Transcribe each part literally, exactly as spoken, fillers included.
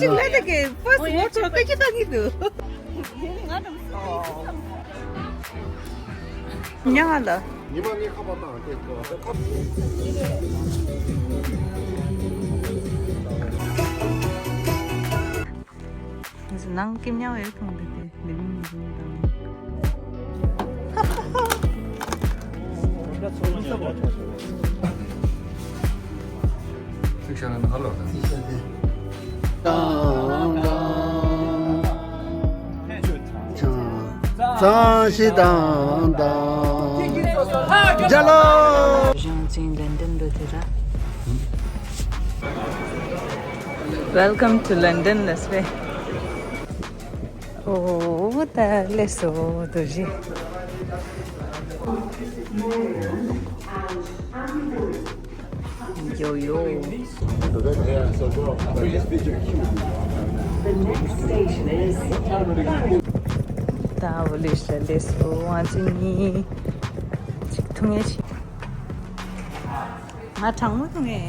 ཅིག་ལ་ད་གི་ཕར་སི་ཝོག་ཚོར་ཏེ་ཅི་ད་གི་འདུག་ཉ་ལ། ཉི་མ་ནི་ཁ་པར་བཏང་སྟེ་ཁ། ནང་སྐྱིད་ཉམས་ཡོད་མཐོང་དེ་དེ་ལི་མིན་ལི་མིན་དང་། ཚིག་ཤ་ན་ཧ་ལོ། ཙང་ཞི་དང་དང་། རྒྱ་ལོ། ཞང་ཅིང་ལན་ཏན་འགྲོ་དེ་ར། Welcome to London ལ་སྤེ། ཨོ་ད་ལེ་སོ་དུ་ཞི། ཡོ་ཡོ། ད་བོ་ལེ་ཤ་ལེ་སོ་ཝང་ཅི་ནི་ཅིག་ཐུང་ངེ་ཅིག་ང་གྲང་མོ་ཐུང་ངེ།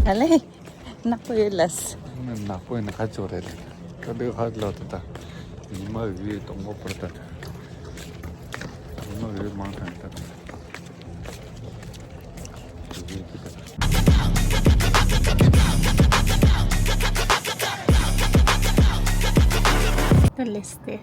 ཨ་ལེ། ནག་པོ་ཡོད་ལ། ནག་པོ་ཡིན་ན་ཁ་ཅོག་རེད་ལ། ཁ་འདི་ཁ་ལོ་དེ་ད། ཉི་མ་འོད་སྟོང་པ་པར་ད། ཉི་མ་འོད་མང་དྲགས་ད། ད་ལེས་ཏེ།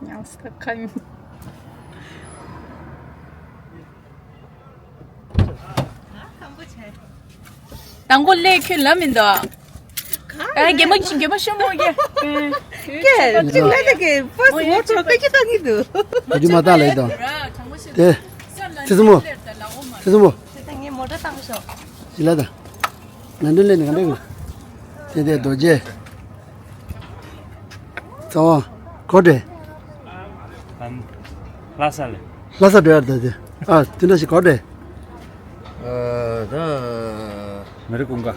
ཉང་སྟག་ཁ་ཉིན། དང་པོ་ལས་ཁྱོད་ལབ་མི་འདུག་ཨ་རྒན་མོ་རྒན་མོ་ཤོ་མོ་རྒན། ཀྱེ་ཅིག་ལ་ད་གི་ཕར་སི་ཝོག་ཚོར་ཏེ་ཅི་ད་གི་འདུག་ཨ་ཅུ་མ་ཏང་ལེ་དང་། དེ། ཚེ་སྲིང་མོ། ཚེ་སྲིང་མོ། དེ་ད་ངས་མོ་ཊ་བཏང་ཤོག་ཅི་ལ་ད། ལན་ཏན་ལས་ནི་ག་འདྲ་གི། དེ་དེ་རྡོ་རྗེ། རྩ་བ། གོ་འདྲེ། ལྷ་ས་ལས། ལྷ་ས་འགྲོ་ཡར་ད་དེ། ཨ་དེ་འདྲ་ཞིག་གོ་འདྲེ། ཨ་ད། མེ་རི་ཀུང་ག་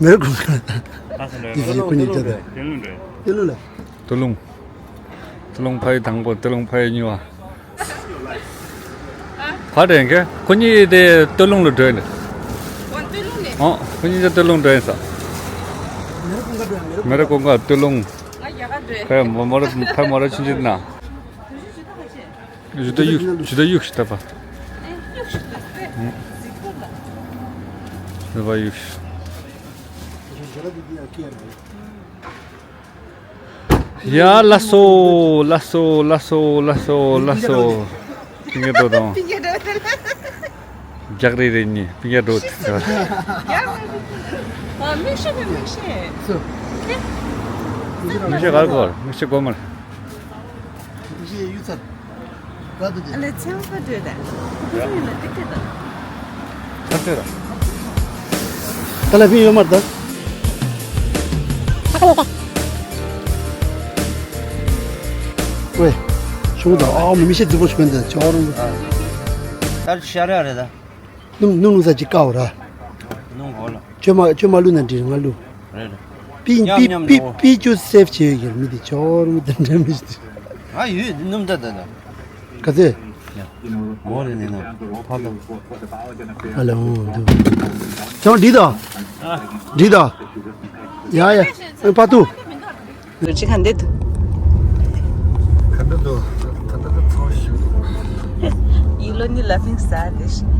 མེ་རི་ཀུང་ག་ལྷ་ས་འགྲོ་ཡར། ཡི་ཁུ་ཉིས་ཅ་ད། ཏེ་ལུང་འགྲོ་ཡར། ཏེ་ལུང་ལ། ཏེ་ལུང་། ཏེ་ལུང་ཕ་ཡི་དང་པོ་ཏེ་ལུང་ཕ་ཡི་གཉིས་པ། ཕ་དྲན་གི་ཁོ་གཉིས་དེ་ཏེ་ལུང་ལ་འགྲོ་ཡིན། ཨོ་ཏེ་ལུང་ནས། ཨོ་ཁོ་གཉིས་ཀྱི་ཏེ་ལུང་འགྲོ་ཡིན་ས། མེ་རི་ཀུང་ག་ཏེ་ལུང་། ཕ་མོ་ར་ཕ་མོ་ར་ཆུང་ཆུང་ན། ཞུ་ད་ཡུག་ཞུ་ད་ཡུག་ཞུ་ད་པ། ཞུ་ད་པ་ཡུག་ཡ་ལ་སོ་ལ་སོ་ལ་སོ་ལ་སོ་ལ་སོ། པིང་ཀ་འགྲོ་དང་། པིང་ཀ་འགྲོ་དང་། རྒྱག་རེ་རེ་གཉིས་པིང་ཀ་འགྲོ་དང་། ཨ་མིག་ཤེས་པའི་མིག་ཤེས། མིག་ཤེས་ག་གོ་མིག་ཤེས་གོ་མར། མིག་ཤེས་ཡུ་ཚར། ཨ་ལེ་ཚེ་བ་ཁ་འགྲོས་ད། ཁོ་ཚོ་ཡིན་ན་ཏིག་ཏིག་ད། ཁ་ཚོད་ར། ད་ལ་ཕི་ཡོད་མར་ད། ཨ་ཁ་ལ་ད། ཝེ། ཤོང་ད་ཨ་མི་མི་ཤེས་རྫི་པོ་ཤོང་ད་ཅོ་རུང་། ད་ཤ་ར་རེད་ད། ནུ་ནུ་ནུ་ས་ཅིག་ཀའོ་ར། ནུ་གོ་ལ། ཅོ་མ་ཅོ་མ་ལུ་ན་འདྲི་ང་ལུ། རེད་རེད། པི་མཉམ་པི་མཉམ་པི་འགྲོ། པི་ཅུ་སེབ་བྱེད་ཡོད་མི་དེ་ཅོ་རུ་དེ་འདྲ་མི་ཞིག་ཨ་ཡོད་ནུམ་ད་ད་ད། ག་ཚོད། མོ་རེད་ནི་ན་ཕ་ད། ཨ་ལེ་འོང་འདུག་ཅོ་འདི་ད། འདི་ད། ཡ་ཡ་ཨ་པ་ཏུ། རོ་ཅི་ག་འདི་འདུག་ག་འདི་འདུག་ད་ད་ད་ཚོ་ཞུ། ཡི་ལོ་ནི་ལ་ཕིང་ས་དེ་ཤི།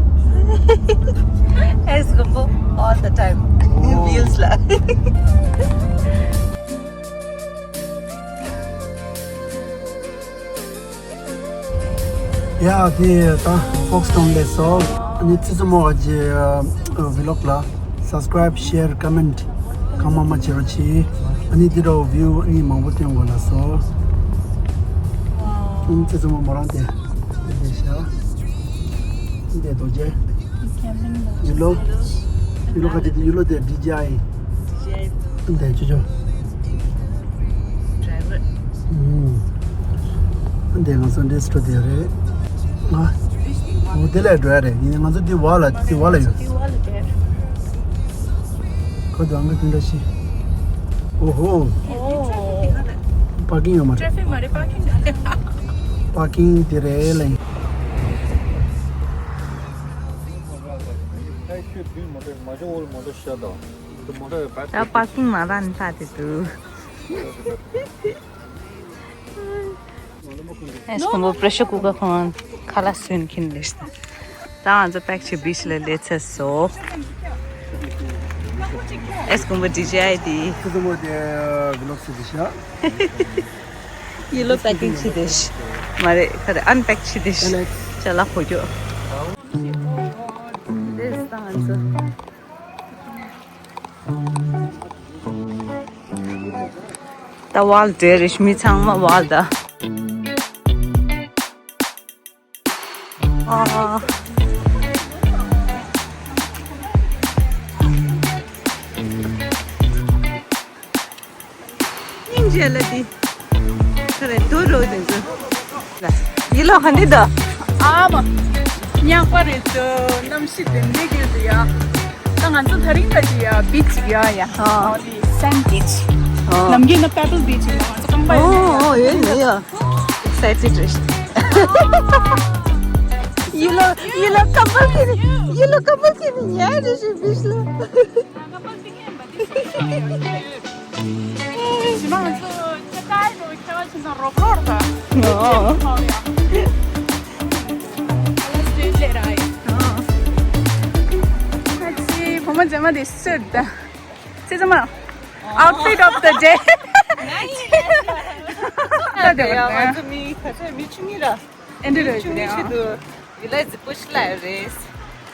ཨེས་གོམ་བོ་all the time ཨོ། ཝིལ་སི་ལ། ཡ་དེ་ད་ཧྥོག་སི་ཊའུན་ལས་སོ། ཨ་ནི་ཙི་ཙི་མོ་བ་ཇི་ཝི་ལོག་ལ་སབ་སི་ཀ་རའིབ་ཤེར་ཀོ་མེན་ཊི་གང་མང་མང་བྱེད་རོགས་གྱིས། ཨ་ནི་དེ་འདྲ་བོ་བིའུ་ཨ་ནི་མང་པོ་སྟོན་དགོས་ལ་སོ། ཨུམ་ཙི་ཙི་མོ་མོ་རང་དེ། དེ་ཤ། འདི་རྡོ་རྗེ། ཡུ་ལོ། ཡུ་ལོ་ཁ་ཅིག་དེ་ཡུ་ལོ་དེ་ཌི་ཇེ་ཨའི། འདི་ཅོ་ཅོ། ཨུམ། འདི་ང་ཚོ་འདི་སྤྲོ་དེ་རེད། ང་། འོ་དེ་ལས་འགྲོ་ཡ་རེད། ཡིན་ང་ཚོ་འདི་བ་ལ་འདི་བ་ལ་ཡོད། ཁ་དང་གི་དེ་འདྲ་ཞིག་ཨོ་ཧོ། ཨོ། པར་ཀིང་ཡོད་མ་རེད། ཊེ་ཕིག་མ་རེད། པར་ཀིང་རེད། པར་ཀིང་དེ་རེད་ལ་ཡིན། ད་པར་ཀིང་མ་རག་ནི་ལྷག་དེ་འདུག་ཨེ་སྐུ་མོ་པྲེ་ཤར་ཀུ་ཀར་ཁོང་ཁ་ལག་སོན་གྱིན་རེད། ད་ང་ཚོ་པེག་བྱས་བིཆ་ལ་སླེབས་ཚར་སོང་། ཨེ་སྐུ་མོ་ཌི་ཇེ་ཨའི་དེ། སྐུ་མོ་དེ་བི་ལོག་བྱེད་དེ་ཤག་ཡེ་ལོ་པེ་ཀིང་བྱས་ཏེ། མ་རེད་ག་རེ་ཨན་པེག་བྱས་ཏེ། ཅ་ལག་འཁོར་རྒྱུག་ད་ཝལ་ཌེ་རེ་མི་ཚང་མ་ཝལ་ད། ཨ། སྙིང་རྗེ་ལ་འདི། ཁ་རེ་རྡོ་རོ་དེ་ཚོ། ཡིད་ལོ་ག་འདི་འདུག་ཨ་མ། ཉག་པ་རེད་འདུག་གནམ་གཤིས་དེ་འདྲ་གི་འདུག་ཡ། ད་ང་ཚོ་ད་རིང་ད་ཅི་ཡ་བིཆ་ཅིག་ཡ་ཡ། ཨ། འོ་དེ་སེན་བིཆ། ཨ། ནམ་རྒྱུན་ན་པེ་པལ་བིཆ་ཡིན་ན་ང་ཚོ་རྐང་པ་ཡོད། ཨོ་ཨོ་ཡོད་ཡོད་ཡོད། Excited རེད། ཡིད་ལོ་ཡིད་ལོ་ཀམ་པལ་གྱི་ཡིད་ལོ་ཀམ་པལ་གྱི་ཉལ་རེ་ཞིག་བིཆ་ལ། ཞི་མ་ང་ཚོ་ཁྱེད་ཀྱི་རོགས་རོགས་དང་། ཨོ། ཨ་ལ་སྟོན་ལེ་ར་ཡིན། ཨ་ཙི་བུ་མོ་མཛེས་མ་དེ་སུ་རེད་ད། ཙི་ཙི་མ། Outfit of the day. ང་ཡིན། ད་དེ་ཡང་ང་ཚོ་མི་ཁ་ཚ་མི་ཆུང་ངི་ར། ཨེ་འདྲ་རེད་ཆུང་ངི་ཆེད་དུ་ཡིད་ལ་རྫིག་པོ་ཞིག་ལ་རེད།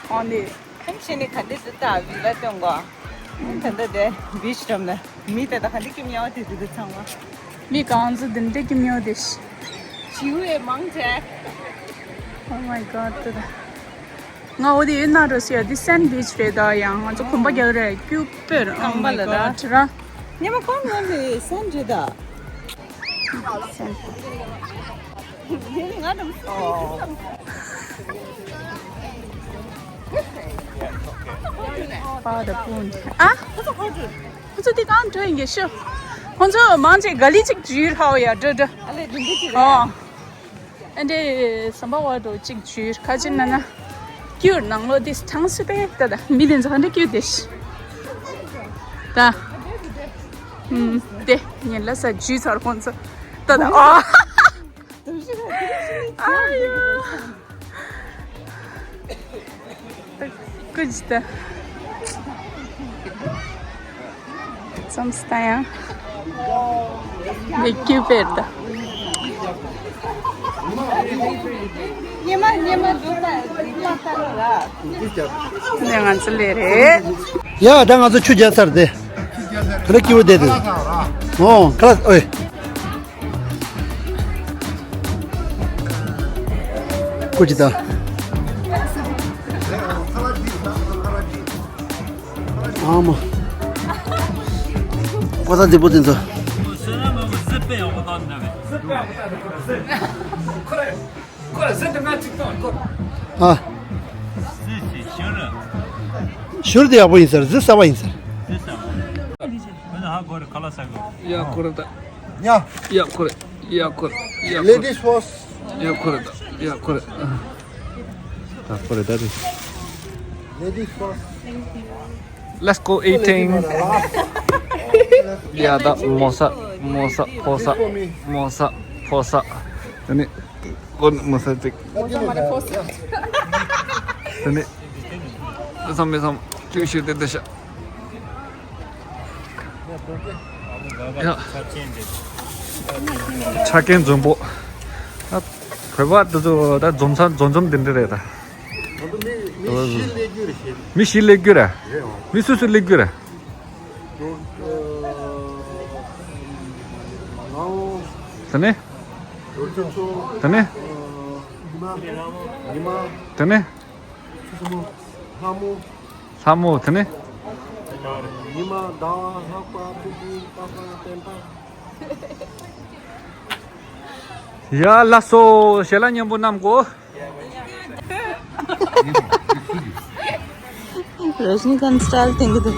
ཨོ་ནི། ཁམས་ཤེས་ནི་ག་འདྲ་ཞིག་ད་བི་ལ་སྟོན་གོ་ད་ལྟ་དེ་བིཆ་འགྲམ་ལ་མི་དེ་ད་ག་འདྲ་ཀྱི་མྱོང་དེ་དུ་དུ་ཚང་མ། མི་གང་ཚོ་དེ་འདྲ་ཀྱི་མྱོང་དེ་ཤི། བྱིའུ་ཡེ་མང་ཆེ། Oh my god དེ་ད། ང་འོ་དེ་ཡོད་ན་རོ་སི་ཡ་དེ་སེན་བིཆ་རེད་ད་ཡང་ང་ཚོ་གོམ་པ་རྒྱག་རེད་ཀྱུ་པེར། Oh my god ར། ཉི་མ་གང་ང་ནི་སེན་རེད་ད། པ་ད་པུན། ཨ། ཁོ་ཚོ་དེ་གང་འགྲོ་ཡིན་གྱི་ཤོ། ཁོ་ཚོ་མང་ཆེ་ག་ལི་གཅིག་འཇུས་ཧའོ་ཡ་འགྲོ་འགྲོ། ཨ་ལེ་འདི་འདི་གི་རེད། ཨོ། ཨ་འདྲེ་ཟམ་པ་བ་འགྲོ་གཅིག་འཇུས་ཁ་ཅིག་ན་ན། ཀྱུར་ནང་ལོ་དེ་གྲངས་སུ་པས་ད་ད་མི་དེ་ཚོ་ཧ་འདྲེ་ཀྱུར་དེ་ཤི། ད། ཨུམ། དེ་ཉིན་ལ་ས་འཇུས་ཚར་ཁོང་ཚོ། ད་ད་ཨོ། ཨ་ཡོ། ཀུ་ཅི་ད། ཙམ་སྟ་ཡང་། ལེགས་སྐྱིད་པེར་ད། ཉི་མ་ཉི་མ་འདུག་ད་འདི་ལ་ལྟ་རོགས་ལ། ནས་ང་ཚོ་ལས་རེད། ཡ་ད་ང་ཚོ་ཆུ་རྒྱག་ཚར་ཏེ། ག་ལ་སྐྱིད་པོ་བསྡད་འདུག་ཨོ་ག་ལ་ཨོའི། ཀུ་ཅི་ད། ཨ་མ། ཁོ་ཚ་རྫིག་པོ་དེ་ཚོ། ཨ། ཞུར་དེ་ཡག་པོ་ཡིན་ཟེར་གཟི་གསར་པ་ཡིན་ཟེར། ཡ་ཁོ་རེད་ད། ཡ། ཡ་ཁོ་རེད། ཡ་ཁོ་རེད། ཡ་ཁོ་རེད། Ladies first. ཡ་ཁོ་རེད་ད། ཡ་ཁོ་རེད། ད་ཁོ་རེད་ད་རེད། Ladies first. Let's go eating. ཡ་ད་མོ་ས་མོ་ས་ཕོ་ས་མོ་ས་ཕོ་ས། དེ་ནི་ཀོན་མོ་ས་ཅིག་དེ་ནི་བསམ་མི་བསམ་ཅིག་ཞུ་དེ་འདི་ཤ། ཡ། ཆ་རྐྱེན་འཛོམས་པོ། ད་བོད་པ་དེ་ཚོ་ད་འཛོམས་ས་འཛོམས་འཛོམས་འདི་འདྲ་རེད་ད། མི་བཞི་སླེབས་རྒྱུ་རེད་ཤེས། མི་བཞི་སླེབས་རྒྱུ་རེད། རེད་འོ། མི་སུ་སུ་སླེབས་རྒྱུ་རེད། ང་འོ། ད་ནི། དེ་ནས། ཉི་མ། ཉི་མ། དེ་ནས། ལྷ་མོ། ལྷ་མོ། དེ་ནས། ཉི་མ། ཟླ་བ། ལྷག་པ། ཕྲུ་གུ། པ་ཕ། བསྟན་པ། ཡ་ལགས་སོ། ཞལ་ལག་མཉམ་པོ་བསྣམས་གོ། Rajinikanth स्टाइल तेंगे तो।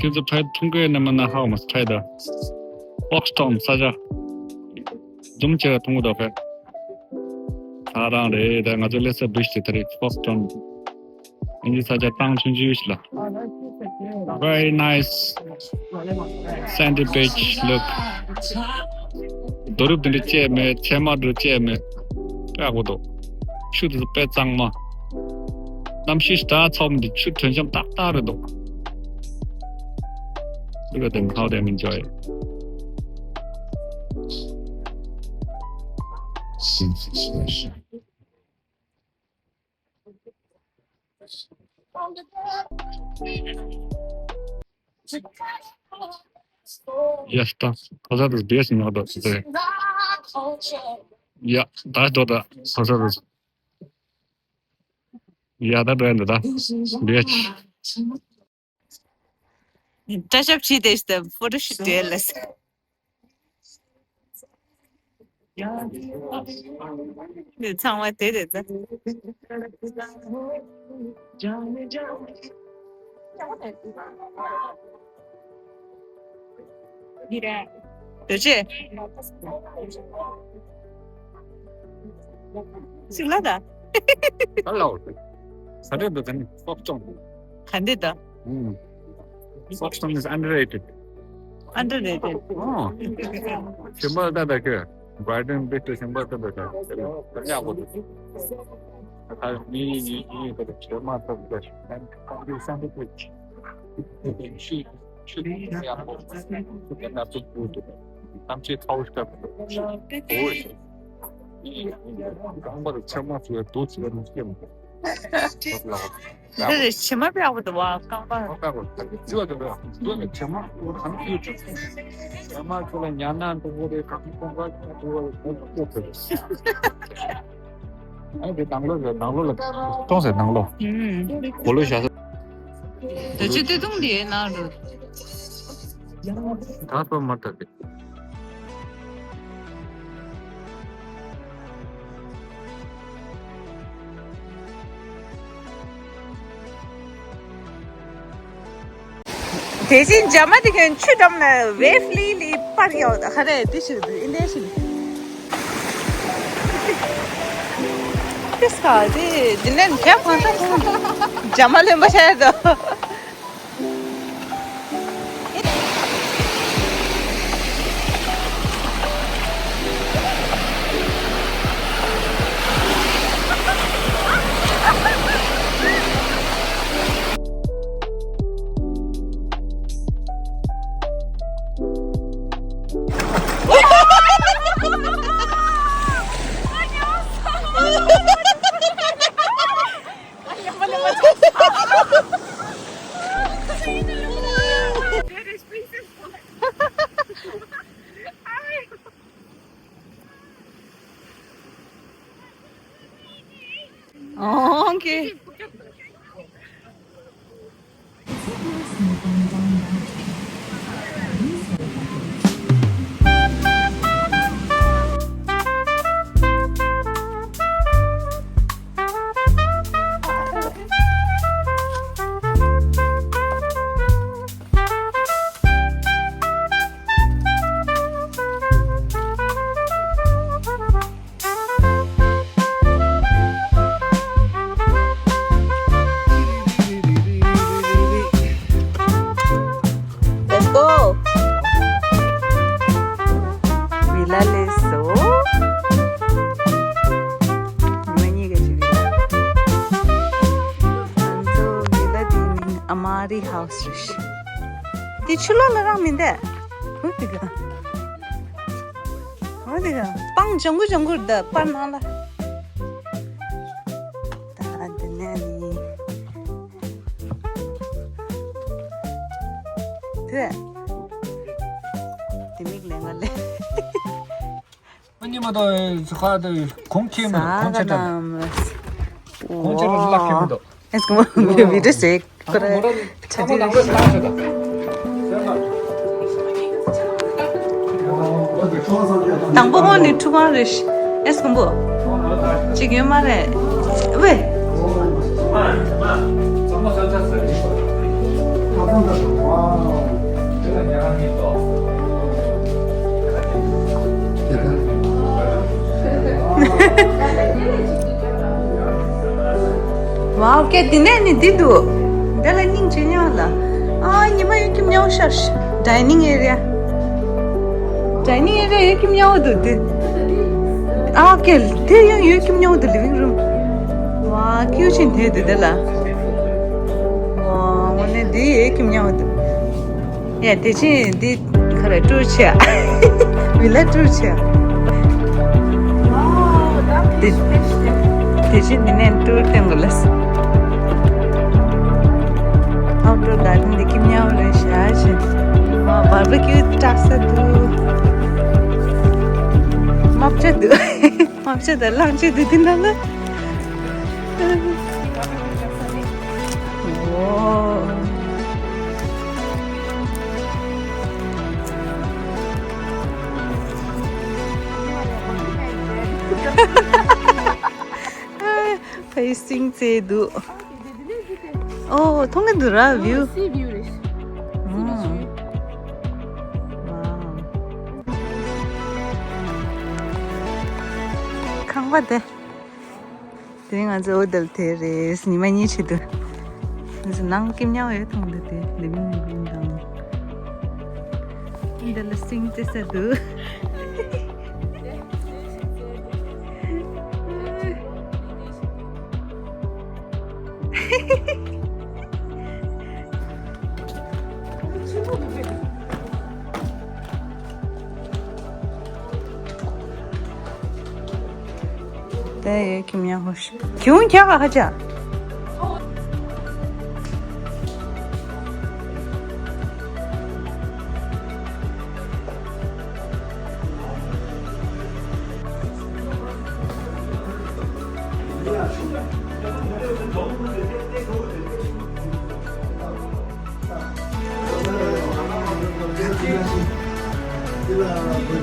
ཁྱེད་ཚོ་ཕེབས་ཐུབ་ཀྱི་ཡོད་ན་མིན་ན་ཧ་གོ་མ་སོང་། ཕེབས་དང་། ཧྥོག་སི་ཊོན་ས་ཆ། ཛུམ་བྱས་མཐོང་གི་འདུག་གས། ད་རང་རེད། ད་ང་ཚོ་སླེབས་ས་བྷིཆ་དེ་ད་རེད། ཧྥོག་སི་ཊོན། ཨིན་ཇི་ས་ཆ་གཙང་ཆུང་ཆུང་ཞིག་ལ། Very nice sandy beach look. རྡོ་རུབ་དེ་འདྲ་བཅས་མེད། ཚེར་མ་འདྲ་བཅས་མེད། དཔེ་ཡག་པོ་འདུག་ཆུ་དེ་ཚོ་དཔེ་གཙང་མ། གནམ་གཤིས་ཞེ་དྲག་ཚ་བ་མི་འདུག་ཆུ་དྲོད་འཇམ་ཏག་ཏག་རེད་འདུག Look at them, how they enjoy it. Yes, ད་ཁ་ས་དེ་བེས་ཉོག་ད་ཟེར། ཡ་ད་དོ་ད་ཁ་ས་དེ། ཡ་ད་འགྲོ་ཡ་འདི་ད་བེས། Touch up བྱས་ཏེ་ཕོ་ཊོ་ཤུ་ཊི་བྱས་ལ། འདི་ཚང་མ་དེ་རེད་ད། འདི་ཅི། ཅིག་ལ་ད། ཧེ་ལོ། ས་རེད་འདུག་ག་ནི་ཧྥོག་སི་ཊོན། ག་འདི་ད། ཧྥོག་སི་ཊོན is underrated. Underrated. ཨོ། ཤིང་པར་ལྟ་ད་ཁྱོད། བྷ་རའི་ཊོན་བྷིཆ་ཤིང་པར་ལྟ་ད་ཁྱོད། ཡག་པོ་འདུག་ད་མི་ཡིན་ཡིན་ཡིན་ཁོ་ཚོ་བྱེ་མ་ཐོབ་ད། ཤིང་པར་ཤིང་པར་ཡག་པོ། ཤིང་པར་ཡག་པོ་འདུག་གཏམ་བྱེད་ཚ་བོ་ཞིག་འདུག་ཨོ། ཤིང་པར་བྱེ་མ་ཚོས་དུག་ཚོས་མི་སྐྱེ་མི་འདུག་འདི་རེད། བྱེ་མ་དཔེ་ཡག་པོ་འདུག་བ། རྐང་པ། རྐང་པ་དཔེ་ཡག་པོ་འདུག་བྱེ་མ་གང་ཡོད་ཀྱང་བྱེ་མ་ཚོ་ལ་ཉར་ན་འགྲོ་གི་རེད། གང་གང་གང་འགྲོ་གི་རེད། ཨ་དེ་ནང་ལོགས་ལ་ནང་ལོགས་ལ་གཏོང་ཟེར། ནང་ལོགས་གོ་ལོ་བཞག་ས། ད་ཅི་སྟོད་ཐུང་དེ་ནང་རུ། ད་སོ་མ་ཐག་གི། དེ་བཞིན་རྒྱ་མ་དེ་ཁྱོད་ཆུ་འགྲམ་ལ་ཝེབ་ལི་ལི་པར་ཡོད་ད་ག་རེ་དེ་ཞིག་འདུག་ཨིན་དེ་ཞིག་དེ་སྐ་དེ་དེ་ནས་རྒྱ་གང་ས་ཁོང་རྒྱ་མ་ལོན་པ་ཤར་དོ། Oh, okay. Let's go. Villa སླེབས་སོང་། ཉི་མ་གཉིས་ཀ་ཅིག་རེད། ང་ཚོ་villa འདིའི་མིང་ཨ་མ་རི་ཧའུ་སི་རེད། འདི་ཕྱི་ལོགས་ལ་རང་མི་འདུག་འོ་དེ་ག་འོ་དེ་ག་སྤང་ལྗང་གུ་ལྗང་གུ་རེད་ད། པར་ནང་ལ། ད་འདི་ནས་ནི། དེ། དེ་མིག་ལས་ང་ལས། ཨ་ཉི་མ་དང་ཁ་དེ་གོང་ཁེལ་མི་འདུག་གོང་ཆེ་དྲགས། གོང་ཆེ་དྲགས་ལག་ཁེལ་མི་འདུག་ཨེ་སྐུ་ངོ་བི་ཌིའོ་ཞིག་ཁོ་ར་ཆ་ཆེ་རེད། དང་པོ་ཁོང་ནི་ཁྲུ་གང་རེད། ཨེ་སྐུ་ངོ་གཅིག་ཡོད་མ་རེད། ཝེ། ཝའོ། ཀྱེ་འདི་ནས་ནི་འདི་འདུག་འདི་ལ་སྙིང་རྗེ་ཉག་ལ། ཨ་ཉི་མ་གཡོ་སྒྱུ་མྱོང་ཤར། ཌའི་ནིང་ཨེ་རི་ཡ། ཌའི་ནིང་ཨེ་རི་ཡ་གཡོ་སྒྱུ་མྱོང་འདུག་འདི། ཨ་ཀྱེ་དེ་ཡང་གཡོ་སྒྱུ་མྱོང་འདུག་ལི་ཝིང་རུམ། ཝའོ་ཀྱེ་ཆེན་དེ་འདུག་འདི་ལ། ཝའོ་དངོས་གནས་འདི་གཡོ་སྒྱུ་མྱོང་འདུག་ཡ་དེ་ཕྱིན་འདི་ག་རེ་ཊུར་བྱས། ཝི་ལ་ཊུར་བྱས། དེ་དེ་ཕྱིན་འདི་ནས་ཊུར་སྟོན་དགོས་ལགས། ཨའུ་ཊོར་གར་ཌེན་འདི་སྐྱིད་མྱོང་རེད་ཤག་ཅིག་ཨ་བར་བི་ཀིའུ་སྐྲག་ས་འདུག་དམག་ཆ་འདུག་དམག་ཆ་དང་གླང་ཆ་འདུག་དེ་ནང་ལ། ཨོ། ཕ་ཡི་སིང་རྩེ་འདུག་ཨོ། མཐོང་གི་འདུག་ར་བིའུ། སི་བིའུ་རེད། སི་བིའུ། ཁང་པ་དེ། དེ་ང་ཚོ་འོ་དེར་དེ་རེད། ཉི་མ་གཉིས་ཆེད་དུ། ང་ཚོ་ནང་སྐྱིད་མྱོང་ཡོད་མཐོང་འདུག་དེ་ལི་ཝིང་རུམ་དང་། འདི་ལ་སིང་རྩེ་ས་འདུག་དེ་ཡོད་ཀྱི་མྱང་ཧོ་ཤི། ཁྱུང་ཁྱག་ག་ཧ་ཅག་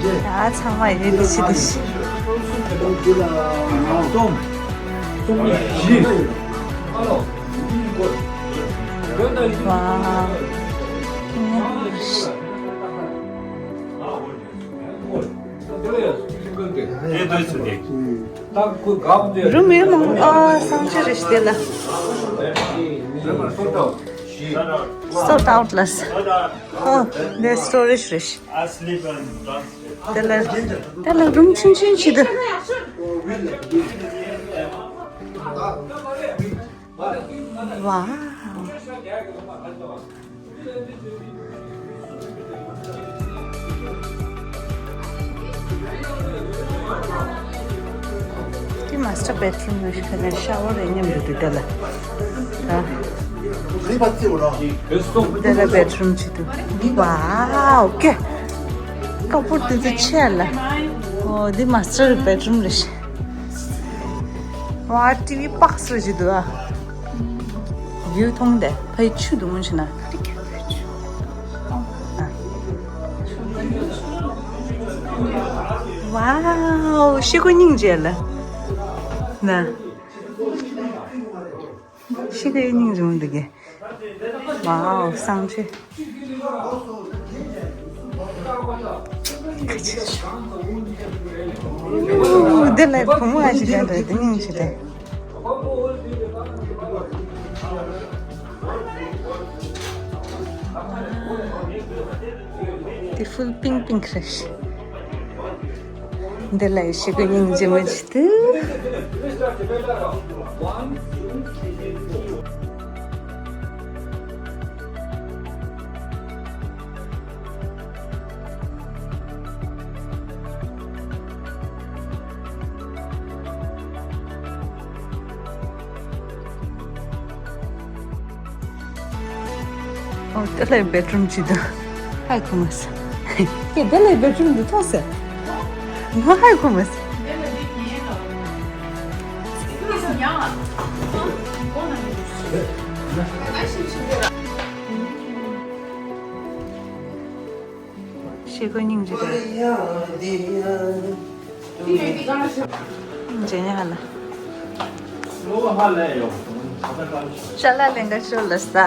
ད་ཚང་མ་ཡོད་དེ་ཆི་དེ་ཤི། ཝའོ། རུམ་ཡོད་མང་པོ། ཨ་གསང་སྤྱོད་རེད་ཤི་དེ་ལ། སོལ་ཌ་ཨའུཊ་ལ། ཨོ་འདི་སི་ཊོ་རེཇ་རེད་ཤི། དེ་ལ་དེ་ལ་རུམ་ཆུང་ཆུང་ཞིག་འདུག་ཝའོ། དེ་མ་སི་ཊར་བེཌ་རུམ་རེད་ཤི། ཁ་ནས་ཤ་ཝར་རེ་མཉམ་རེད་འདུག་དེ་ལ། ད། འདི་ལ་བེད་རུམ་ཅིག་འདུག་ཝའོ། ཀེ། ཀ་པོར་དེ་ཚོ་ཆེ་ལ། ཨོ། འདི་མ་སི་ཊར་བེད་རུམ་རེད་ཤག་ཝ། ཊི་ཝི་པག་སུ་ཞིག་འདུག་ཨ། ཝིའུ་མཐོང་དེ་ཕ་ཡི་ཆུ་འདུག་མོ་ཆུ་ན། ཝའོ། ཤི་ཁོ་སྙིང་རྗེ་ལ། ན། ཤི་ཁོའི་སྙིང་རྗེ་མོ་འདུག་གི། ཝའོ། གསང་སྤྱོད། འདི་ལ་བུ་མོ་ཨ་ཞིག་ཀྱང་འདུག་འདི་སྙིང་རྗེ་དེ། འདི་ཕུལ་པིང་པིང་རེད། འདི་ལ་ཤི་ཁོ་སྙིང་རྗེ་མོ་ཅིག་འདུག་ཨོ། དེ་ལ་བེད་རུམ་ཅིག་འདུག་ཧའི་ཁོ་མོ་སི། ཀེ། དེ་ལ་བེད་རུམ་འདུག་ཐོག་སེ། ཧའི་ཁོ་མོ་སི། ཤི་ཁོ་སྙིང་རྗེ་རེད། སྙིང་རྗེ་ཉག་ལ། ཅ་ལག་ལེན་ག་ཤོར་ལ་ས།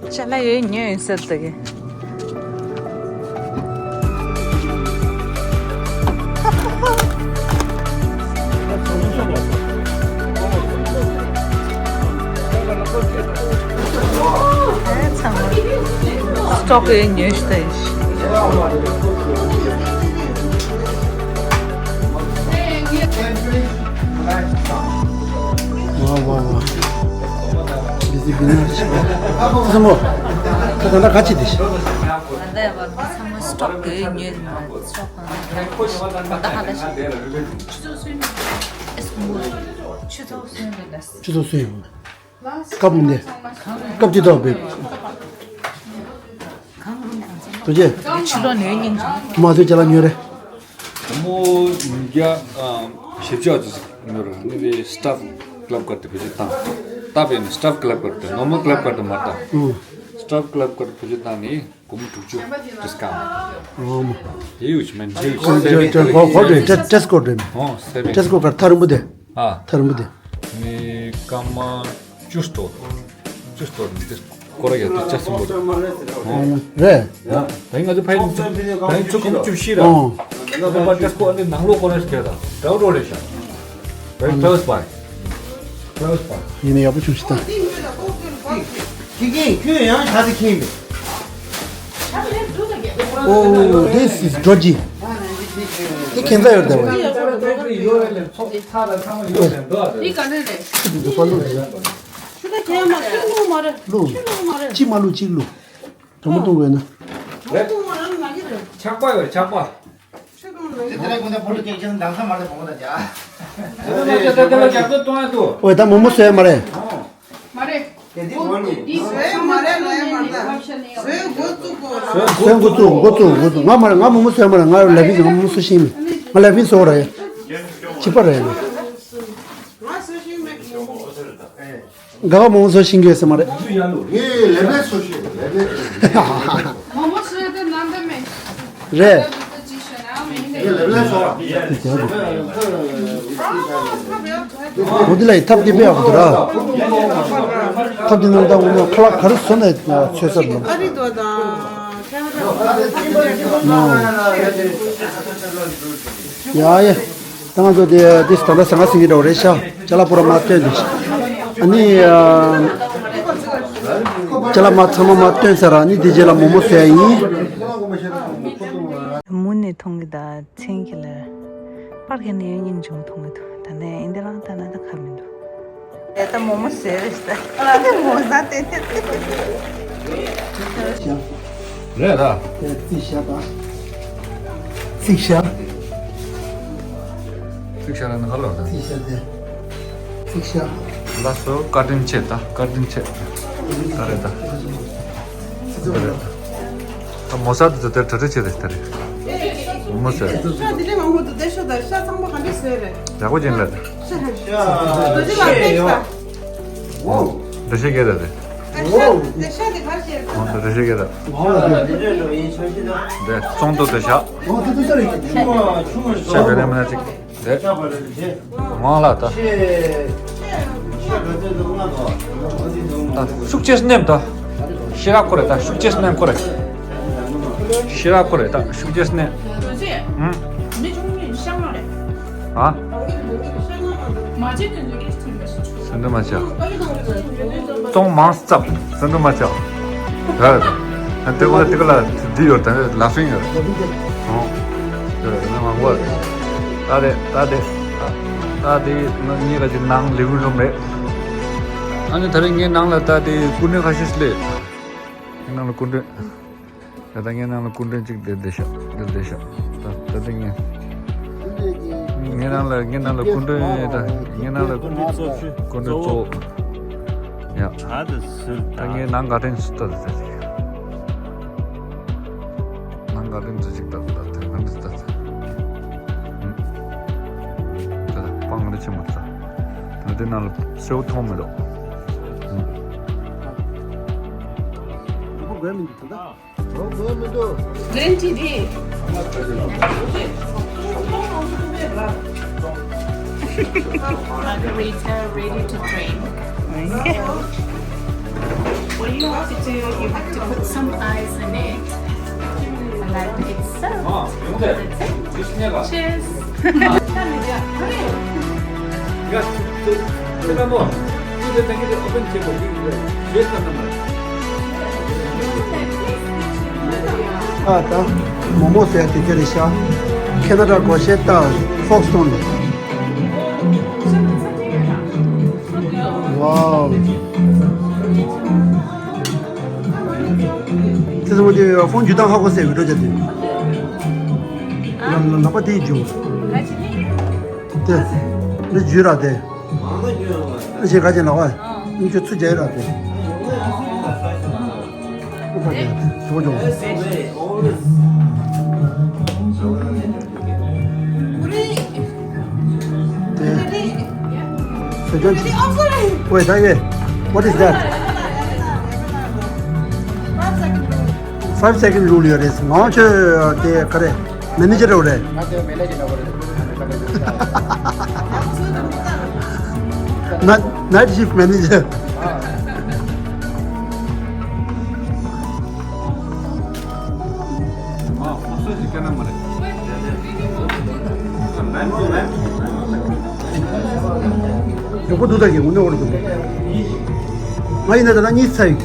ཅ་ལག་ཡོད་ཉོས་ཡིན་ཟེར་འདུག་གི། ཨེ། ཚང་མ་སི་ཊོག་ཡོད་ཉོས་ཤི་ད་ཡིན་ཤི། ཝ་ཝ་ཝ། བི་ཟི་བི་ན་ཤི་བ། ཁ་སང་མོ། ཁ་ད་ལྟ་ག་ཅི་དེ་ཤི། ད་ལྟ་ཡ་བ་ཚང་མ་སི་ཊོག་གི་ཉོས་མ་སི་ཊོག་གང་ད་ཧ་ལ་ཤི། ཨེ་སྐུ་མོ། ཆུ་ཚོད་གསུམ་རེད་ད། ཆུ་ཚོད་གསུམ་ཡོང་། སྐབས་འདི། སྐབས་ཅི་ཐོག་པའི། ཐུགས་རྗེ། ཕྱི་ལོགས་ནས་སྙིང་རྗེ། མ་ཐུག་ཅ་ལག་ཉོས་རེད། བུ་མོ་ཉིས་བརྒྱ་བཞི་བཅུ་ཙམ་ཉོས་རེད། ནི་དེ་སི་ཊཱཕ་ཀི་ལབ་ཀར་དེ་བེད་སྤྱོད་བཏང་། ད་བས་ནི་སི་ཊཱཕ་ཀི་ལབ་ཀར་དེ་ནོར་མལ་ཀི་ལབ་ཀར་དེ་མ་བཏང་། ཨུ། སི་ཊཱཕ་ཀི་ལབ་ཀར་དེ་བེད་སྤྱོད་བཏང་ནི་སྒོར་མོ་དྲུག་ཅུ་ཌིས་ཀའུན་ཊི། ཨོ་མ། ཧེ་ཡུ་ཇི་མན། ཧེ་ཡུ་ཇི། ཧོ་ཧོ་ཧོ། ཊེ་སི་ཀོ་ཌི་རེད། ཨོ་སེ་བེན། ཊེ་སི་ཀོ་ཌི་གར་ཐག་རིང་པོ་དེ། ཨ། ཐག་རིང་པོ་དེ། ནི་སྐར་མ་བཅུ་སྟོར། བཅུ་སྟོར་ནི་དེ་སྐོར་ར་ཡ་དེ་ལྕགས་སྲིན་པོ་རེད། ཨོ། རེད། ད་ཡིན་ང་ཚོ་ཕ་ཡུལ་ད་ཡིན་ཚོ་སྒོར་མོ་བཅུ་བཞི་ར། ཨོ། ད་ཕ་ཊེ་སི་ཀོ་ཨ་ནི་ནང་ལོགས་སྐོར་ར་ཞིག་ད་འདྲ་བོ་རེད་ཤག Very close by. Close by. ཡིན་ན་ཡག་པོ་བྱུང་ཤི་ད། ཁྱི་ཁྱི་ཁྱོད་ཡང་ཞག་དེ་ཁྱིམ་པས། Oh, this is dodgy. དེ་ཁྱད་མཚར་ཡོད་རེད་བ། འདི་ག་རེ་རེད། ཆུ་ད་གྱེས་མ་ཆུ་བླུགས་མ་རེད། བླུགས། ཆུ་བླུགས་མ་རེད། གཅིག་མ་བླུགས་གཅིག་བླུགས། དྲང་མོ་གཏོང་དགོས་ན། བླུགས་མ་རེད་ན་གི་རེད། ཆག་པ་ཡོད་ཆག་པ། དེ་དེ་ལ་ཁོ་ཚོ་ཕོ་ལོ་ཀེག་ཅན་དང་ས་མ་རེད་བོང་བུ་དང་ཇ། དེ་ལ་རྒྱབ་ཏུ་གཏོང་ཡ་འདུག་ཨོ་ད་མོག་མོག་བཟོས་མ་རེད། མ་རེད། དེ་འདི་བོ་ནི། བཟོས་མ་རེད་ལ་ཡ་མ་རེད། བཟོས་འགོ་བཙུགས་དགོས་ར། བཟོས་འགོ་བཙུགས་འགོ་བཙུགས་འགོ་བཙུགས། ང་མ་རེད། ང་མོག་མོག་བཟོས་མ་རེད། ང་ལ་ཕིན་ང་མོག་མོག་བཟོ་ཤེས་མེད། ང་ལ་ཕིན་བཟོ་ར་ཡ། བྱིས་པ་རེད་ང་། ང་བཟོ་ཤེས་མེད་མོག་མོག་བཟོ་ར་ད། ག་ག་མོག་མོག་བཟོ་ཤེས་ཀྱི་ཡོད་ས་མ་རེད། ངས་ལེབ་ལེབ་བཟོ་ཤེས་ལེབ་ལེབ། མོག་མོག་བཟོས་ཏེ་ནང་དུ་མེད། རེད། ངས་ལེབ་ལེབ་བཟོ་བ། འོ་དེ་ལ་ཡི་ཐབས་དེ་དཔེ་ཡག་པོ་འདུག་ར། ཐབས་དེ་ནང་ད་འོ་ན་ཁ་ལག་ག་རེ་བཟོ་ན་ཚོད་ས་རེད། ཨ་རི་དོ་དང་ཁེ་ན་ཌ། ཡ་ཡ། ད་ང་ཚོ་དེ་དེ་ད་ལྟ་ཟ་ང་ཟིན་གྱི་འདྲ་བོ་རེད་ཤག་ཅ་ལག་པུ་ར་མ་སྟོན་དེ། ཨ་ནི། ཅ་ལག་མ་ཚང་མ་མ་སྟོན་ཚར། ཨ་ནི་དེ་རྗེས་ལ་མོག་མོག་བཟོ་ཡ་ཡིན། མུ་ནས་མཐོང་གི་ད་མཚན་གྱི་ལ། པར་གྱི་ནས་སྙིང་རྗེ་མོ་མཐོང་གི་འདུག་ད་ནས་འདི་རང་ལྟ་ན་ད་ཁ་མི་འདུག་ད་མོག་མོག་བཟོས་རེད་ད། མོག་ཟ་དེ་དེ་དེ། རེད་ད། རྩིག་ཤ་དང་། རྩིག་ཤ། རྩིག་ཤ་ལ་ནི་ཧ་ལོ་ད། རྩིག་ཤ་དེ། རྩིག་ཤ། ལགས་སོ། བཀའ་དྲིན་ཆེ་ད། བཀའ་དྲིན་ཆེ། ད་རེད་ད། ད་རེད་ད། ད་མོ་ས་དེ་ཚོ་དེར་གྲ་སྒྲིག་བྱེད་རེད་ད་རེད། མོ་ས། ཤ་དེ་ལས་མང་པོ་འདུག་སྟེ་ཤོག་ད། ཤ་ཚང་མ་ག་འདྲས་བཟོས་རེད། ཡག་པོ་ཅན་ལ་ད། ཤ། རྡོ་རྗེ་ལགས་ཕེབས་ཤིག་ད། འགྲེལ་བཤད་རྒྱག་ད་རེད། ཨ་ཤ་དེ་ཤ་དེ་ག་རེ་བྱས་རེད། འགྲེལ་བཤད་རྒྱག་ད། འདི་ཚོང་དུ་དེ་ཤ། ཤ་བེ་ལེ་མ་ན་ཅིག་དེ། ངོ་ལ་ད། ད་ཤུགས་ཆེ་སྣེམ་ད། ཤེས་རབ་ཁོ་རེ་ད། ཤུགས་ཆེ་སྣེམ་ཁོ་རེ། ཤེས་རབ་ཁོ་རེ་ད། ཤུགས་ཆེ་སྣེམ། རྡོ་རྗེ། ཧུམ། མི་ཆུང་ངུ་ཤ་ང་རེད། ཨ། མ་བྱེད་དུ་འདུག་གི་ཐུན་པ་ཞིག་ཆུ། ཟིན་དུ་མ་ཆག་ཙོང་མང་སི་ཙབ། ཟིན་དུ་མ་ཆག་ད་ད་དེ་གོ་དེ་གོ་ལ་འདི་ཡོད་ད། ལ་ཕིང་ཡོད། ཨོ། དེ་ནི་མང་པོ། ད་དེ་ད་དེ་ད་དེ་ངའི་ག་ཅིག་ནང་ལིབ་རུམ་རེད། ཨ་ནི་ད་རེས་ངའི་ནང་ལ་ད་དེ་སྐུ་མགྲོན་ཁ་ཤས་ཤིག་སླེབས། ངའི་ནང་ལ་སྐུ་མགྲོན། ད་ལྟ་ངའི་ནང་ལ་སྐུ་མགྲོན་གཅིག་བསྡད་བསྡད་ཤག་བསྡད་བསྡད་ཤག་ད་ད་ལྟ་ངའི་ངའི་ནང་ལ་ངའི་ནང་ལ་སྐུ་མགྲོན་ད་ངའི་ནང་ལ་སྐུ་མགྲོན་གཙོ་བོ། ཡ། ད་ངའི་ནང་ག་དྲན་སུ་ད་ད་ད་ནང་ག་དྲན་ཚོ་གཅིག་ད་ད་ད་ད་ད་ད་ད་སྤང་རེ་ཆེན་མོ་ད་ད་དེ་ནང་ལ་སེའུ་མཐོང་མི་འདུག་ལེན་ཅི་དེ། Margarita ready to drink. What you have to do, you have to put some ice in it. And then it's served. That's it. Cheers. ཨ་ད་མོ་མོ་ཟེར་ཡ་དེ་ཚོ་རེད་ཤག་ཁེ་ན་ཌ་སྒོར་གཞས་ལྟ། Folkestone། Wow། ཚེ་སྲོག་དེ་ཕོན་འཇུ་སྟངས་ཧ་གོ་སའི་བི་ཌིའོ་བྱ་དུས། ལ་ལ་ལག་པ་དེའི་འཇུ། དེ། འདི་འཇུ་ར་དེ། ཨ་ཞེ་ག་ཅན་ལག་པ། ཨིན་ཅོ་ཚུ་རྒྱ་ཡི་ར་དེ། ཨུ་པ་རྒྱ་དེ་ཞོ་ཇོ། དེ། ཟེར་ཀྱང་ཅི། ཝེ་ད་ཡེ། What is that? Five second rule ཡོད་རེད། ང་ཚོ་དེ་ག་རེ། མེ་ནེ་ཇར་རེད། Night shift manager། མགྱོགས་པོ་འདུག་ད་གི་དངོས་གནས་འོར་འདུག་ང་ཡིན་ན་ད་ལྟ་གཉིས་ཚར་ཡིན།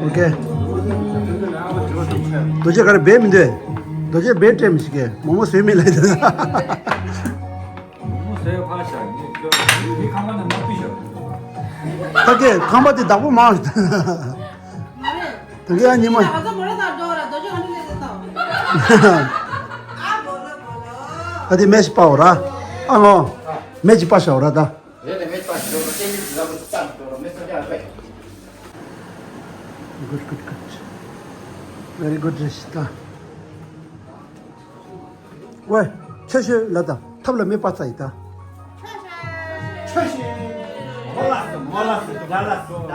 ཨོ་ཀེ། རྡོ་རྗེ་ག་རེ་སྦས་མི་འདུག་རྡོ་རྗེ་སྦས་སྤྲད་མི་ཤེས་གི་མོག་མོག་བཟོས་མེད་ལབ་ཡོད། མོག་མོག་བཟོས་ཕར་བཞག་ངས་ཁྱོད་མི་ཁང་པ་ནང་མ་ཕུད་བཞག་ད་གི་ཁང་པ་དེ་བདག་པོ་མང་། ད་གི་ཡང་ཉི་མ། ད་དེ་མེ་ཞིག་སྤར་འོ་ར། ཨ་ངོ་། མེ་ཅིག་སྤར་བཞག་འོ་ར་ད། Good, good, good. Very good རེད་ཤི་ད། ཝེ། ཆེ་ཤོས་ལ་ད་ཐབ་ལ་མེ་སྤར་ཚར་ཡི་ད། ཆེ་ཤོས། མོ་ལ་སི་མོ་ལ་སི་ད་ལ་སི་ད།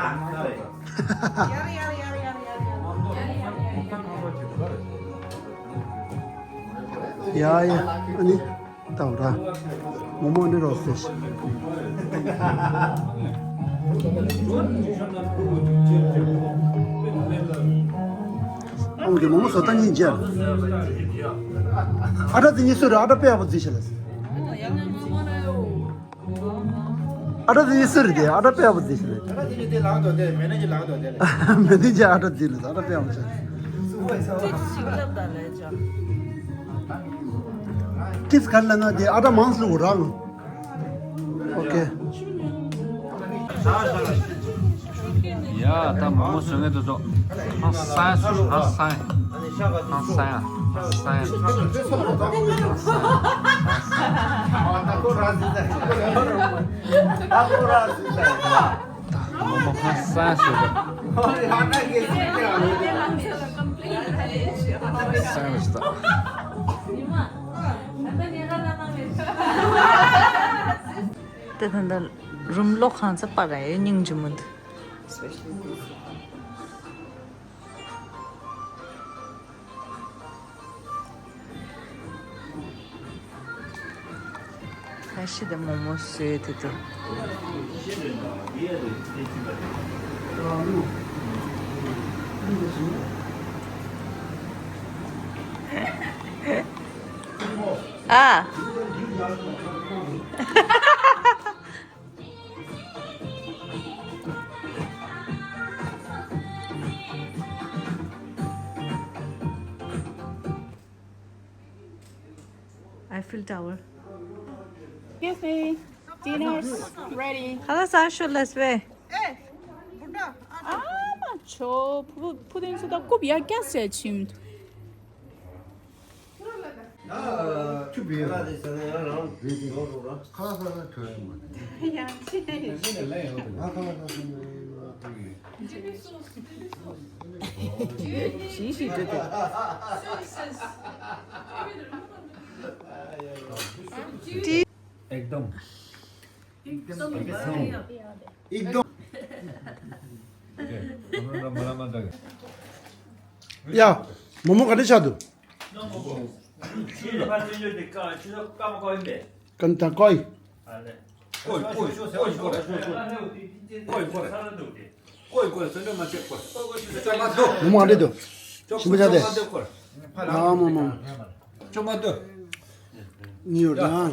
ཡ་ཡ་ཨ་ནི། ལྟ་བ་ར། མོག་མོག་འདི་རོགས་ཟེར། ཨང་གི་མོག་མོག་བཟོ་ལྟ་གཉིས་མཇལ། ཨ་ཏྲ་དེ་གཉིས་སུ་རེད། ཨ་ཏྲ་དཔེ་ཡག་པོ་བརྫིས་ཤག་ལ། ཨ་ཏྲ་དེ་གཉིས་སུ་རེད་དེ། ཨ་ཏྲ་དཔེ་ཡག་པོ་བརྫིས་ཤག་ལ། ཨ་ཏྲ་དེ་གཉིས་དེ་ལངས་འདུག་དེ་མེ་ནེ་ཇར་ལངས་འདུག་དེ་ལ། མེ་ནེ་ཇར་ཨ་ཏྲ་བརྫིས་ལ། ཨ་ཏྲ་དཔེ་ཡག་པོ་བྱས། ཅིག་ཞིག་ལབ་ད་ལས་ཅག་ཀིས་ག་ལ་ན་དེ་ཨ་ཏྲ་མང་སུ་རང་། ཨོ་ཀེ། ཡ། ད་མོག་མོག་བཟོ་མཁན་དེ་ཚོ་ཧང་སང་སོང་། ཧང་སང་། ཧང་སང་ཡ། ཧང་སང་ཡ། ཧང་སང་། ད་མོག་མོག་ཧང་སང་སོང་། ཧང་སང་ལ་ཞིག་ད། ད་ད་ད་རུམ་ལོག་ཁང་ཚ་པ་ར་ཡོད། སྙིང་རྗེ་མོ་འདུག་ཁ་ཤས་དེ་མོག་མོག་བཟོས་དེ་འདུག་ཨ། Eiffel Tower. Excuse me. Dinner's ready. خلاص عاشو لسوي. ཨ་མ་ཆོ། ཕུ་ཕུ་དེ་ཚོ་ད་རྐུབ་ཡར་རྒྱག་ཟེར་ཕྱིན། एकदम। एकदम। ཡ། མོག་མོག་ག་འདྲ་ཆགས་འདུག་ཀན་ཏང་ཀོའི། མོག་མོག་ག་འདྲ་འདུག་ཞིམ་པོ་ཆགས་དེ། ཨ་མོག་མོག་ནིའུ་ཡོག་ཡང་།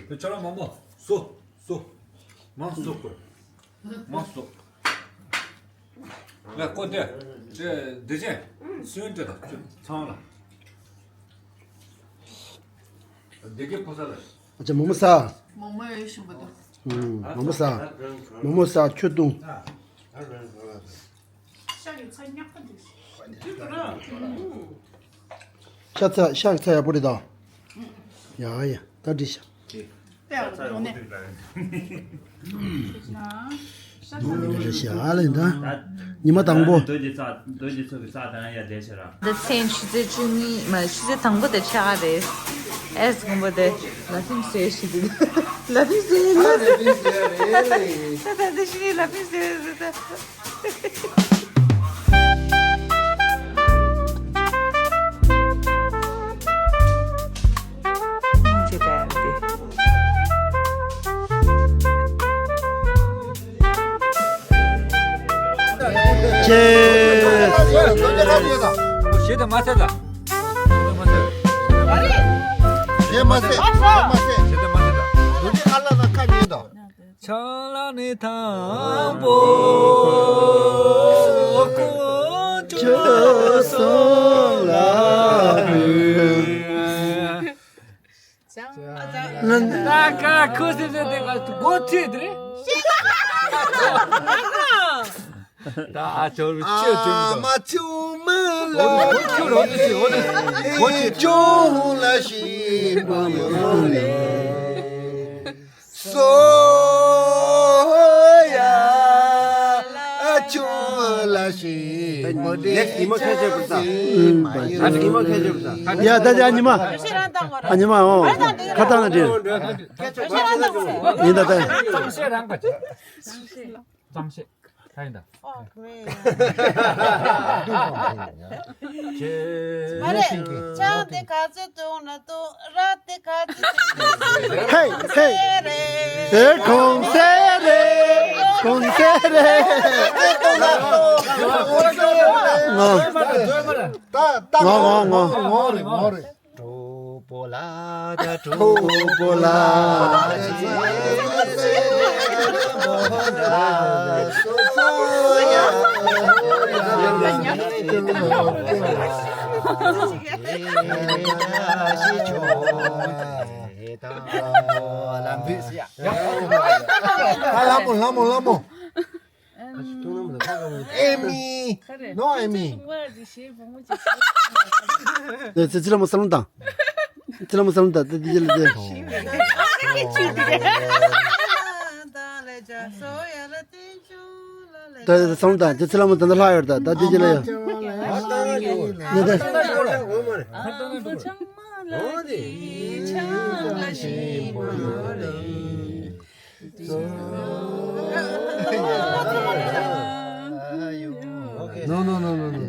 ཁྱོད་རང་མོག་མོག་ཟོ། ཟོ། མང་ཟོ་དགོས། མང་ཟོ། ལ་ཀོ་དེ། དེ་དེ་ཅན། སུན་དེ་དང་ཚང་ལ། དེ་གའི་ཕོ་ས་ལ། ཨ་ཅེ་མོག་མོག་ཟ། མོག་མོག་ཡོད་ཞིམ་པོ་འདུག་ཨུམ། མོག་མོག་ཟ། མོག་མོག་ཟ། ཁྱོད་བཏུང་། ཤ་ཡི་ཚ་ཉག་པ་འདུག་ཤ་ཚ། ཤ་ཚ་ཡག་པོ་རེད་ད། ཡ་ཡ། ད་འགྲིག་ཤག་ཏེ་ཡག་པོ་ནས། རེ་ཤ་ལེན་ད། ཉི་མ་དང་པོ། རྡོ་རྗེ་རྩ། རྡོ་རྗེ་ཚོགས་ཀྱི་རྩ་དང་ཡ་བསྡད་ཤག་ར། འདི་མཚན་ཆུ་ཚོད་བཅུ་གཉིས་མ། ཆུ་ཚོད་དང་པོ་དེ་ཆགས་རེད། ཨེས་དགོན་པ་དེ་ལ་ཕིང་ཟེར་ཞིག་འདུག་ལ་ཕིང་ཟེར་ལ་ཕིང་ཟེར་རེད། ད་ད་འདི་ཤི་ནི་ལ་ཕིང་ཟེར་རེད་ད། ཅེས། ཞེ་དྲག་མ་ཟེར་ད། ཞེ་དྲག་མ་ཟེར། ཞེ་དྲག་མ་ཟེར། ཞེ་དྲག་མ་ཟེར་ད། འདུག་ཅི་ཁ་ལ་ན་ཁ་ཉེ་དོ། ཆང་ལ་ནི་དང་པོ་ཁོ་ཚོ་སོང་ལ་ནི། ད་ཀ་ཁོ་སི་སི་དེ་ག་སྒོ་ཁྲིད་དེ་རེད། ད་ཨ་ཅོ་ཆོས་ཅུང་དང་། ཨ་མ་ཆུང་མ་ལ། ཨོ་དེ་ཁྱོད་རོ་དེ་ཆི། ཨོ་དེ་ཁོ་ཆི། ཅུང་ལ་ཤི་མ་མ་ལེ། སོ་ཡ་ཨ་ཆུང་ལ་ཤི་མ་ལེ། ནེགསི་ཉི་མ་ཁྱེད་ཆོས་པར་ད། ཨ་ཉི་མ་ཁྱེད་ཆོས་པར་ད། ཡ་ད་ད་ཉི་མ། ཨ་ཉི་མ་ཨོ། ཁ་བཏང་ན་འགྲིག་ཡིན་ད་ད། གཙང་བཤད་རང་པ་ཅིག་གཙང་བཤད། ག་ཡིན་ད། ཨོ་ཁེ། མ་རེད། ཆང་དེ་ག་ཚོད་བཏུང་ན་བཏུང་། ར་དེ་ག་ཚོད་བཏུང་ན། ཧེ་ཧེ། དེ་གོང་ཚད་རེད། གོང་ཚད་རེད། ང་ང་ང་ང་། ངོ་རེད་ངོ་རེད། གྲོགས་པོ་ལ་ད་གྲོགས་པོ་ལ། ལམ་བུས་ཡ། ཨ་ལྷ་མོ་ལྷ་མོ་ལྷ་མོ། ཨེ་མི། ནོ་ཨེ་མི། ཙི་ཙི་ལྷ་མོ་ས་ལོང་དང་། ཙི་ལྷ་མོ་ས་ལོང་དང་ཙི་ཙི་ལྷ་མོ། ད་ད་སོང་ད་ཅི་ཚེ་ལྷ་མོ་ད་ལྟ་ལྷག་ཡོད་ད་ད་ཅི་ཅི་ལ་ཡོད། ཉེ་ད། No, no, no, no, no.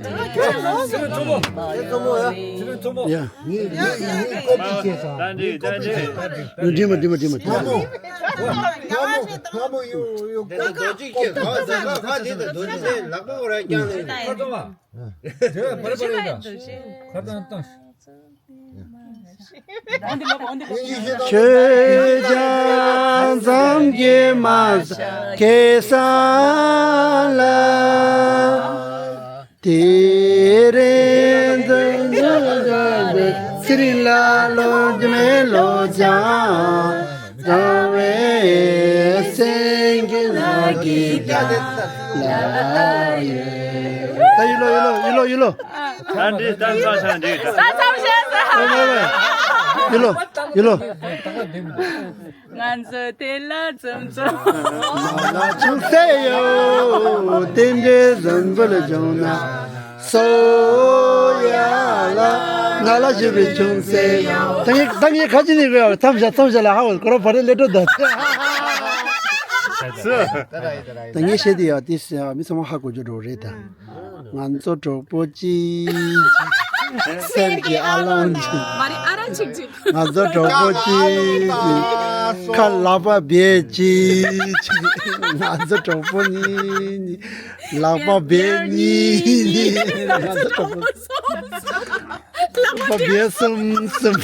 ཡ། ངས་ངས་ངས་ཀོ་པི་བྱས་སོང་། ངས་ཀོ་པི་བྱས། འགྲིག་མ་འགྲིག་མ་འགྲིག་མ་འགྲིག་མ། ལྷ་མོ་ལྷ་མོ་ཡོ་ཡོ་ཀོ་པི་ཀོ་པི། ལག་པ་ར་རྐྱང་ནས། ཁ་ཏོ་མ། དེ་བ་བར་བར་ཡོད་ད། ཁ་ཏོ་བཏང་། ཆོས་ཀྱང་མཚམས་ཀྱི་མ་ཁེ་ས་ལ། དེ་རིང་འདི་ཚེ་རིང་ལ་ལོ་རྒྱུ་མེད་ལོ་ཀྱང་རང་བའི་སེང་གེ་ལ་གི་ཀྱང་ལ་ཡོད། ད་ཡིན་ལོ་ཡིན་ལོ་ཡིན་ལོ་ཡིན་ལོ། ད་འདི་ད་མཚམས་བཞག་འདི་ད། ད་མཚམས་བཞག་ཡིན་ལོ་ཡིན་ལོ། ང་ཚོ་དེ་ལ་འཛོམས་འཛོམས། ང་ལ་ཆུང་སེ་ཡོད། དེ་འདྲའི་འཛོམས་འཛོམས་ལ་བྱུང་ན། སོ་ཡ་ལ་ང་ལ་ཞུ་བའི་ཆུང་སེ་ཡོད། ད་ངས་ད་ངས་ཁ་ཅི་ནས་གོ་ཡ་མཚམས་བཞག་མཚམས་བཞག་ལ་ཧ་གོ་ཁོ་ར་བ་རེ་ལེ་ཏོ་ད། ད་ངས་བཤད་དེ་ཡ་དེ་མི་ཚང་མ་ཧ་གོ་རྒྱུ་འགྲོ་རེད་ད། ང་ཚོ་གྲོགས་པོ་གཅིག་གཅིག་གསེར་གྱི་ཨ་ལོང་གཅིག་མ་རེད་ཨ་ར་གཅིག་གཅིག་ང་ཚོ་གྲོགས་པོ་གཅིག་གཅིག་ཁ་ལག་པ་བེ་གཅིག་གཅིག་ང་ཚོ་གྲོགས་པོ་གཉིས་གཉིས། ལག་པ་བེ་གཉིས་གཉིས། ང་ཚོ་གྲོགས་པོ། ལག་པ་བེ་གསུམ་གསུམ།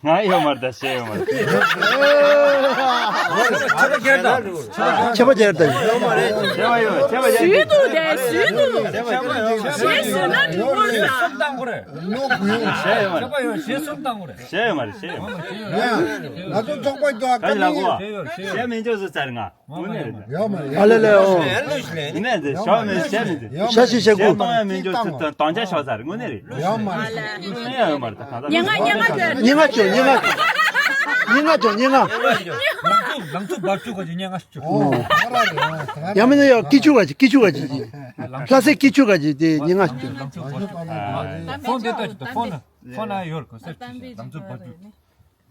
ང་ཡོད་མ་རེད་ད་ཤེས་ཡོད་མ་རེད། ཁྱད་པར་རྒྱལ་དང་། ཁྱད་པར་རྒྱལ་དང་། ཁྱད་པར་ཡོད་ཁྱད་པར་རྒྱལ། ཞུས་འདུག་དེ་ཞུས་འདུག་ཞེས་ཟེར་ན་འགྲིག་གོ་རེད། ཤེས་ཡོད་མ་རེད། ཁྱད་པར་ཡོད་ཞེས་གསུངས་བཏང་གོ་རེད། ཤེས་ཡོད་མ་རེད་ཤེས་ཡོད་མ་རེད། ང་ཚོ་ཚོགས་པ་ཀྱི་ཀ་ནི་ལ་གོ། ཤེས་མི་འཇོག་ཟེར་ཚར་ང་། དངོས་གནས་རེད། ཡོད་མ་རེད། ཨ་ལེ་ལེ་ཨོ། ནས་དེ་ཤོག་མེད་བཤད་མི་འདུག་ཤ་ཤི་ཤ་ཤ་ཀུ། གཏོང་ཡ་མི་འཇོག་ཚུལ་དང་དང་ཆ་ཤོག་ཚར་དངོས་གནས་རེད། ཡོད་མ་རེད། ཡོད་མ་རེད་ད་གང་ལྟར། ཉེ་ང་ཉེ་ང་ཅོ་ཉེ་ང་ཅོ་ཉེ་ང་ཅོ་ཉེ་ང་ཅོ། ལང་ཚོ་ལང་ཚོ་འབབ་ཆུ་ག་ཅིག་ཉེ་ང་ཅོ། ཨོ། ཡང་མིན་ན་ཡང་ཀི་ཆུ་ག་ཅིག་ཀི་ཆུ་ག་ཅིག་ཅིག་ལྷ་སའི་ཀི་ཆུ་ག་ཅིག་དེ་ཉེ་ང་ཅོ། ལང་ཚོ་འབབ་ཆུ། ཕོན་དེ་ལྟ་ཅིག་ད་ཕོན་ཕོན་ན་ཡོད་ག་སེར་ཅིག་ལང་ཚོ་འབབ་ཆུ།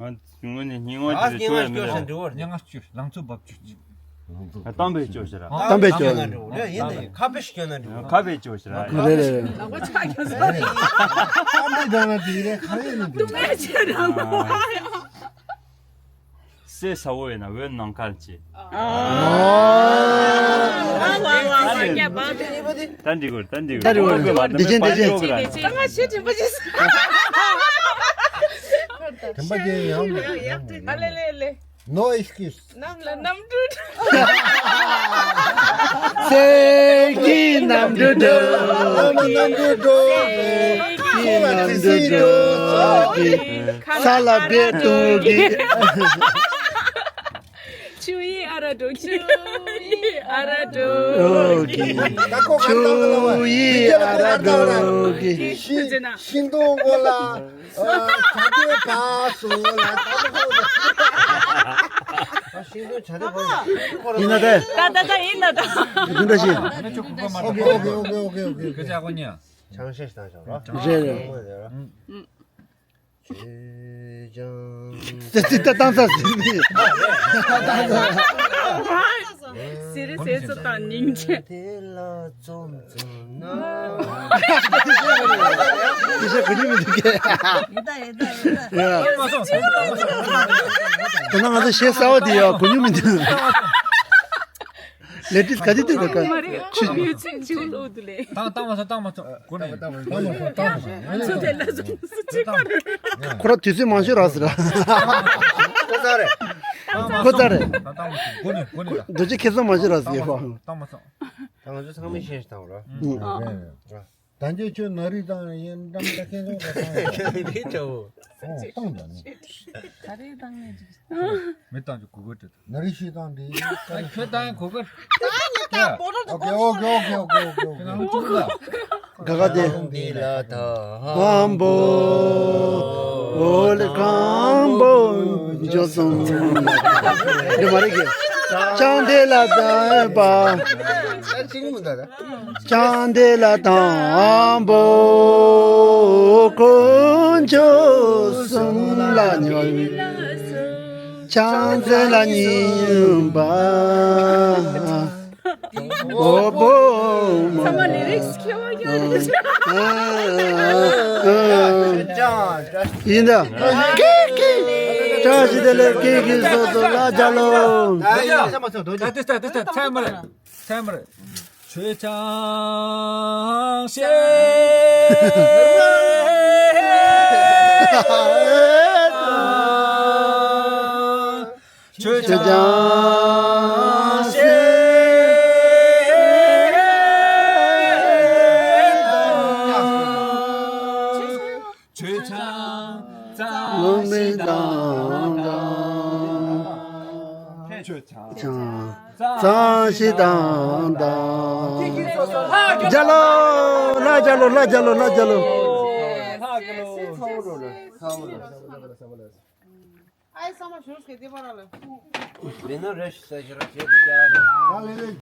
ང་དངོས་གནས་སྙིང་བ་ཨ་དེ་སྙིང་བ་ཆོས་མི་སྐྱོ་ཤ་རེད། འགྲོ་བར་ཉ་ང་སྐྱོ་ལང་ཚོ་འབབ་ཆུ་ཅིག་གཏམ་དཔེ་སྐྱོ་ཤ་ར། གཏམ་དཔེ་སྐྱོ་ན་འགྲོ་རེད་ཡིན་ནའི་ཁ་དཔེ་སྐྱོ་ན་འགྲོ། ཁ་དཔེ་སྐྱོ་ཤ་ར། རེད་རེད་རེད། གཏམ་དཔེ་སྐྱོ་ན་དེ་རེད་ཁ་རེད་ནི་འདུག་སེ་ས་བོ་ཡིན་ན་འོད་ནམ་མཁར་ཆེ། ད་འགྲིག་གོ་ད་འགྲིག་གོ་ད་འགྲིག་གོ་འདི་ཅན་འདི་ཅན། ད་ང་ཤེས་དྲན་པ་ཅི། དྲན་པ་ཅི་ཡང་མེད། ཨ་ལེ་ལེ་ལེ། No excuse. གནམ་ལ་གནམ་གྲུ། གསེར་གྱི་གནམ་གྲུ་འགྲོ། གནམ་གྲུ་འགྲོ། གསེར་གྱི་གནམ་གྲུ་འགྲོ། ས་ལ་བེ་ཏུ་གི། ཆུ་ཡི་ཨ་ར་འགྲོ་གི། ཨ་ར་འགྲོ་གི། ཆུ་ཡི་ཨ་ར་འགྲོ་གི། ཤིང་སྡོང་གོ་ལ། ཨ། ཆ་དེ་བ་སོ་ལ་ད་ལོ་ཁོ་ལ། ཨ་ཤིང་སྡོང་ཆ་དེ་བ་སོ་ཁོ་ལ། ཡིན་ན་དེ། ད་ད་ད་ཡིན་ན་ད། དེ་འདྲ་ཞིག་ཨོ་ཁེ་ཨོ་ཁེ་ཨོ་ཁེ་ཨོ་ཁེ་ཨོ་ཁེ། ཁྱེད་ཅག་གོ་ཉ། ཆང་ཤས་ཤིག་བཏང་བཞག་རོགས། རེད་རེད། ཨ། ཅེ་ཅང་། ཙི་ཙི་ད་བཏང་ས་ཟིན་ནི། ཟེར་ཟེར་སོ་དང་སྙིང་རྗེ། དེ་ལ་འཛོམས་འཛོམས་ན། དེ་ཤ་ག་ཉི་མི་འདུག་གས། ཡོད་ད་ཡོད་ད་ཡོད་ད། ཡ། ད་ང་ཚོ་ཤ་ཟ་བ་དེ་ཡ་ག་ཉི་མི་འདུག་ལས་དྲིས་ག་དེ་དེ་རེད་ཀ། མ་རེད། ཆུ་ཡོད་ཚད་ཆུ་ལོག་འདུག་ལས། བཏང་བཏང་མ་སོང་བཏང་མ་སོང་། གོ་ནས་བཏང་མ་སོང་བཏང་མ་སོང་། ང་ཚོ་དེ་ལ་སོང་སུ་གཅིག་པ་རེད། ཁོ་ར་དུས་ཚོད་མང་ཤོས་རག་ཟེར། ཁོ་ཚ་རེད། ཁོ་ཚ་རེད། གོ་ནས་གོ་ནས་ད། རྡོ་རྗེ་ཁེ་བཟང་མང་ཤོས་རག་ཟེར་ཡོད་པ། བཏང་མ་སོང་། ད་ང་ཚོ་ཚང་མས་ཤེས་ཤིག་བཏང་རོགས། ཨ། ད་འཇོ་ཁྱོད་ནོར་རི་དང་ཡིན་འགྲམ་ད་ཁེན་ཚོང་ད་བཏང་ཡོད། ཁྱོད་རི་ཁྲོ་བོ། ཨོ་བཏང་ད་ནི། ག་རེ་བཏང་ནས་ཅིག་མི་བཏང་ཅིག་གུ་གུ་དྲི། ནོར་རི་ཤི་བཏང་དེ། ཁྱོད་བཏང་གུ་གུ། ད་ཡིན་ད་བོ་རོ་དུ་ཨོ་ཀེ་ཨོ་ཀེ་ཨོ་ཀེ་ཨོ་ཀེ་ཨོ་ཀེ། ཁྱོད་ནང་ཅུག་ལ། ག་ག་དེ། འདི་ལ་དང་པོ་འོ་ལེ་ཁང་པོ་འཇོ་སོང་། འདི་མ་རེད་གི། ཅང་དེ་ལ་དང་པ། ཅང་དེ་ལ་དང་པོ་དཀོན་མཆོག་གསུམ་ལ་ཉོན། ཅང་དེ་ལ་ཉིན་པ། ཨོ་པོ་མ། ཚང་མ་ལི་རིགས་ཁྱེར་བ་ཡོད་རེད། ཡིན་ད། ཀི་ཀི། བཀྲ་ཤིས་བདེ་ལེགས། ཀི་ཀི་སོ་སོ་ལ་རྒྱ་ལོ། ད་ད་ད་ད་ད་ཚད་མ་རེད། ཚད་མ་རེད། ཆོས་ཀྱང་ཤེས། ཆོས་ཀྱང་ཤེས། ཆོས་ཀྱང་ཙམ་ཞིག་དང་དང་། ལྷ་རྒྱལ་ལོ། ལྷ་རྒྱལ་ལོ། ལྷ་རྒྱལ་ལོ། ལྷ་རྒྱལ་ལོ། ལྷ་རྒྱལ་ལོ། ཨའི་ས་མ་ཞུ་སྐད་དེ་པ་ར་ལ། རེ་ན་རེ་ཞིག་ས་ཞིག་ར་བྱེད་དུ་བྱ་རེ། ཧ་ལེ་ལེ།